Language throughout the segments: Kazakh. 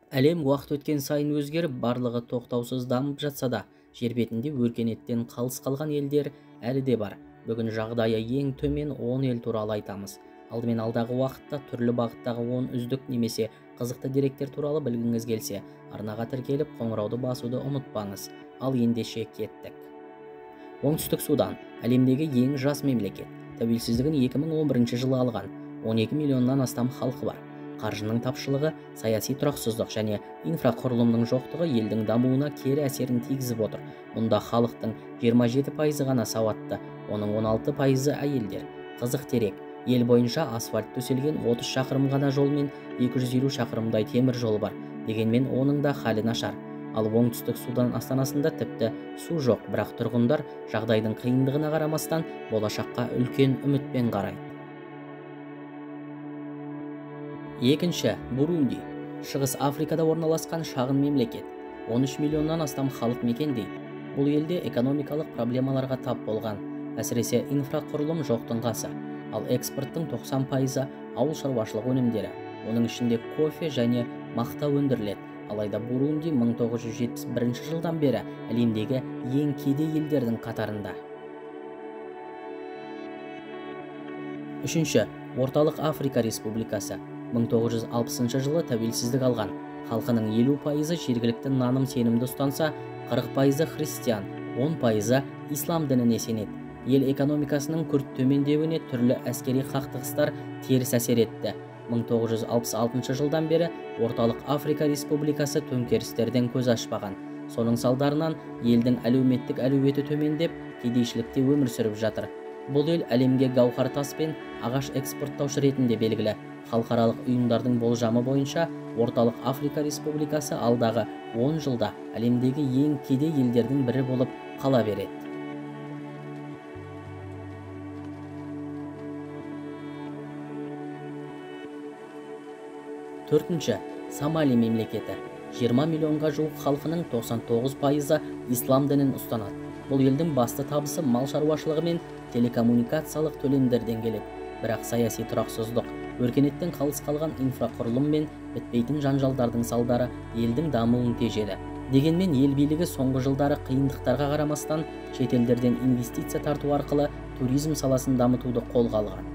Әлем уақыт өткен сайын өзгеріп, барлығы тоқтаусыз дамып жатса да, жер бетінде өркениеттен қалыс қалған елдер әлі де бар. Бүгін жағдайы ең төмен 10 ел туралы айтамыз. Алдымен алдағы уақытта түрлі бағыттағы 10 үздік немесе қызықты деректер туралы білгіңіз келсе, арнаға тіркеліп, қоңырауды басуды ұмытпаңыз. Ал ендеше кеттік. Оңтүстік Судан әлемдегі ең жас мемлекет. Тәуелсіздігін 2011 жылы алған. 12 миллионнан астам халқы бар. Қаржының тапшылығы, саяси тұрақсыздық және инфрақұрылымның жоқтығы елдің дамуына кері әсерін тигізіп отыр. Мұнда халықтың 27% ғана сауатты, оның 16% әйелдер. Қызық дерек, ел бойынша асфальт төселген 30 шақырым ғана жол мен 250 шақырымдай темір жол бар. Дегенмен оның да халі нашар. Ал Оңтүстік Судан астанасында тіпті су жоқ, бірақ тұрғындар жағдайдың қиындығына қарамастан болашаққа үлкен үмітпен қарайды. Екінші, Бурунди. Шығыс Африкада орналасқан шағын мемлекет. 13 миллионнан астам халық мекендейді. Бұл елде экономикалық проблемаларға тап болған, әсіресе инфрақұрылым жоқтың қасы. Ал экспорттың 90% ауыл шаруашылық өнімдері. Оның ішінде кофе және мақта өндіріледі. Алайда Бурунди 1971 жылдан бері әлемдегі ең кедей елдердің қатарында. Үшінші, Орталық Африка Республикасы. 1960 жылы тәуелсіздік алған. Халқының 50% жергілікті наным сенімді ұстанса, 40% христиан, 10% ислам дініне сенеді. Ел экономикасының күрт төмендеуіне түрлі әскери қақтығыстар теріс әсер етті. 1966 жылдан бері Орталық Африка Республикасы төңкерістерден көз ашпаған. Соның салдарынан елдің әлеуметтік әлеуеті төмендеп, кедейшілікте өмір сүріп жатыр. Бұл ел әлемге гауһар тас пен ағаш экспорттаушы ретінде белгілі. Халықаралық ұйымдардың болжамы бойынша Орталық Африка Республикасы алдағы 10 жылда әлемдегі ең кедей елдердің бірі болып қала береді. Төртінші, Сомали мемлекеті. 20 миллионға жуық халқының 99% ислам дінін ұстанады. Бұл елдің басты табысы мал шаруашылығы мен телекоммуникациялық төлемдерден келеді. Бірақ саяси тұрақсыздық, өркениеттен қалыс қалған инфрақұрылым мен бітпейтін жанжалдардың салдары елдің дамуын тежеді. Дегенмен ел билігі соңғы жылдары қиындықтарға қарамастан шетелдерден инвестиция тарту арқылы туризм саласын дамытуды қолға алған.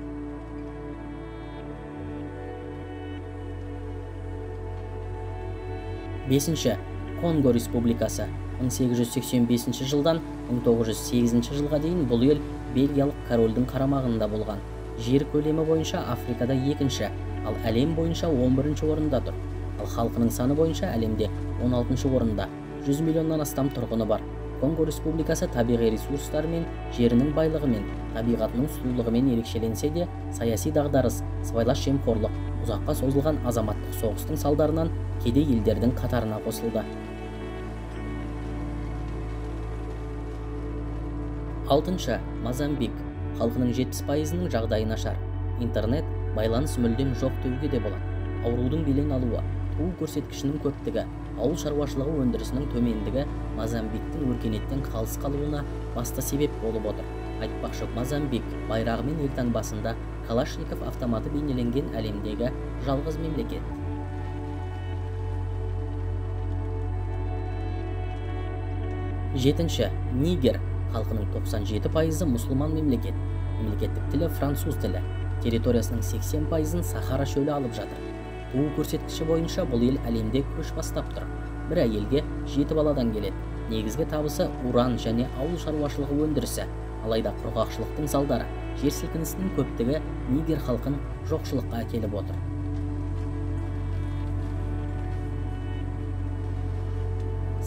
Бесінші, Конго Республикасы. 1885 жылдан 1908 жылға дейін бұл ел бельгиялық корольдің қарамағында болған. Жер көлемі бойынша Африкада екінші, ал әлем бойынша 11 орында тұр. Ал халқының саны бойынша әлемде 16 орында, 100 миллионнан астам тұрғыны бар. Конго Республикасы табиғи ресурстарымен, жерінің байлығымен, табиғатының сұлулығымен ерекшеленсе де, саяси дағдарыс, сыбайлас жемқорлық, ұзаққа созылған азаматтық соғыстың салдарынан кедей елдердің қатарына қосылды. Алтыншы, Мозамбик. Халқының 70%-ның жағдайы нашар. Интернет, байланыс мүлдем жоқ деуге де болады. Аурудың белең алуы, туу көрсеткішінің көптігі, ауыл шаруашылығы өндірісінің төмендігі Мозамбиктің өркениеттен қалыс қалуына басты себеп болып отыр. Айтпақшы, Мозамбик байрағы мен елтаңбасында Калашников автоматы бейнеленген әлемдегі жалғыз мемлекет. Жетінші, Нигер. Халқының 97% мұсылман мемлекет. Мемлекеттік тілі француз тілі. Территориясының 80%-ын Сахара шөлі алып жатыр. Туу көрсеткіші бойынша бұл ел әлемде көш бастап тұр. Бір әйелге 7 баладан келеді. Негізгі табысы уран және ауыл шаруашылығы өндірісі. Алайда құрғақшылықтың салдары, жер сілкінісінің көптігі Нигер халқын жоқшылыққа әкеліп отыр.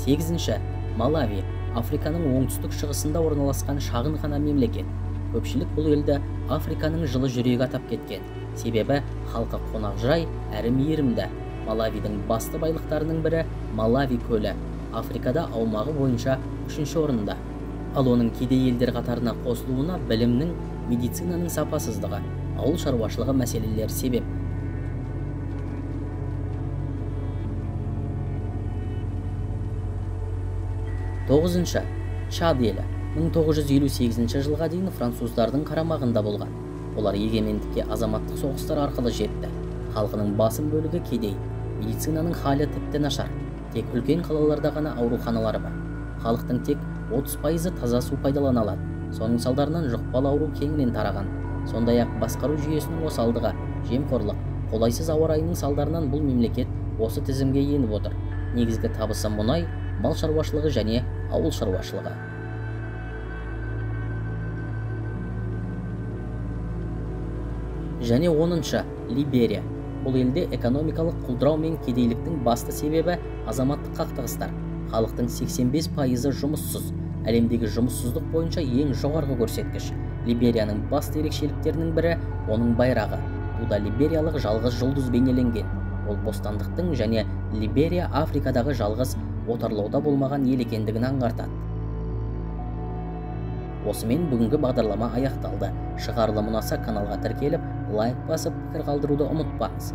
Сегізінші, Малави. Африканың оңтүстік шығысында орналасқан шағын ғана мемлекет. Көпшілік бұл елді Африканың жылы жүрегі атап кеткен. Себебі халқы қонақжай әрі мейірімді. Малавидің басты байлықтарының бірі Малави көлі. Африкада аумағы бойынша 3-ші орында. Ал оның кедей елдер қатарына қосылуына білімнің, медицинаның сапасыздығы, ауыл шаруашылығы мәселелері себеп. Тоғызыншы, Чад елі. 1958 жылға дейін француздардың қарамағында болған. Олар егемендікке азаматтық соғыстар арқылы жетті. Халқының басым бөлігі кедей. Медицинаның халі тіпті нашар. Тек үлкен қалаларда ғана ауруханалары бар. Халықтың тек 30%-ы таза су пайдалана алады. Соның салдарынан жұқпалы ауру кеңінен тараған. Сондай-ақ басқару жүйесінің осалдығы, жемқорлық, қолайсыз ауа райының салдарынан бұл мемлекет осы тізімге еніп отыр. Негізгі табысы мұнай, мал шаруашылығы және ауыл шаруашылығы. Және 10-шы Либерия. Бұл елде экономикалық құлдырау мен кедейліктің басты себебі азаматтық қақтығыстар. Халықтың 85%-ы жұмыссыз. Әлемдегі жұмыссыздық бойынша ең жоғарғы көрсеткіш. Либерияның басты ерекшеліктерінің бірі оның байрағы. Туда либериялық жалғыз жұлдыз бейнеленген. Ол бостандықтың және Либерия Африкадағы жалғыз отарлауда болмаған ел екендігін аңғартады. Осымен бүгінгі бағдарлама аяқталды. Шығарылым ұнаса каналға тіркеліп, лайк басып, пікір қалдыруды ұмытпаңыз.